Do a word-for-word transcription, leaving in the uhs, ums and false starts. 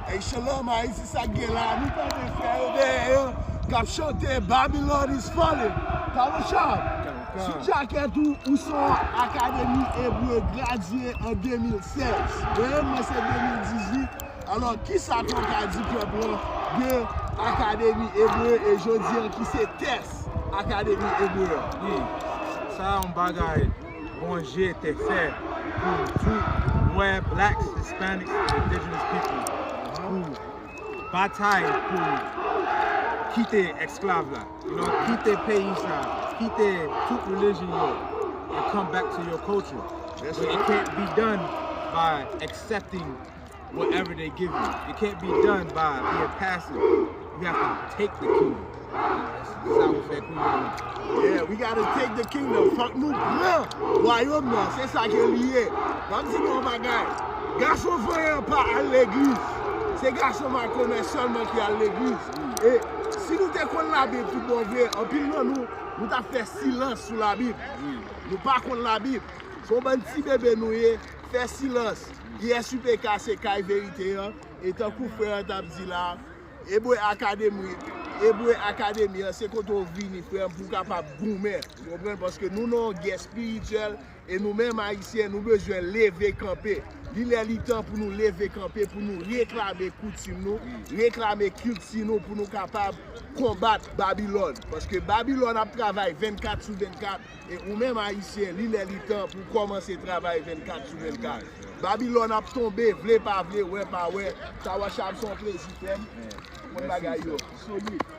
Hey, shalom, Ayiti, sa k gen la? Nou tande frè yo dèyè yo k ap chante Babylon is falling. Tawachab, sou djakèt ou, ou se yon akademi ebre gradye an de mil sèz. Mwen menm, mwen se de mil dizuit. Alò, kisa ke w ka di pèp lan de akademi ebre e jodi an ki se tès akademi ebre an? Sa yon bagay Bondye te fè pou tout wè blacks, Hispanics, and indigenous people, pou batay pou kite esklav la, you know, kite peyi sa, kite tout religion yo, and come back to your culture. But it can't be done by accepting whatever they give you. It can't be done by being passive. You have to take the kingdom. Sa ou fè kounye a. Yeah, we gotta take the kingdom. Fòk nou pran wayòm nan. Se sa ke li ye. M ap di nou yon bagay. Gason vanyan pa al legliz. Se gason makomè sèlman ki al legliz. E si nou te konn Labib tout bon vre, anpil nan nou, nou t ap fè silans sou Labib. Nou pa konn Labib. Se yon bann ti bebe nou ye. Fè silans. I S U P K se kay verite an. E tankou frè an t ap di la, Ebre Akademi, Ebre Akademi an, se kote w vini, frè m, pou w kapab goumen. Ou konprann? Paske nou nan yon gè espirityèl, e nou menm Ayisyen, nou bezwen leve kanpe. Li lè li tan pou nou leve kanpe, pou nou reklame koutim nou, reklame kilti nou, pou nou kapab konbat Babilòn. Paske Babilòn ap travay vennkat sou vennkat, e ou menm Ayisyen, li lè li tan pou w kòmanse travay vennkat sou vennkat. Babilòn ap tonbe, vle pa vle, wè pa wè. Tawachab, se yon plezi, frè m. Konn bagay yo. Solid.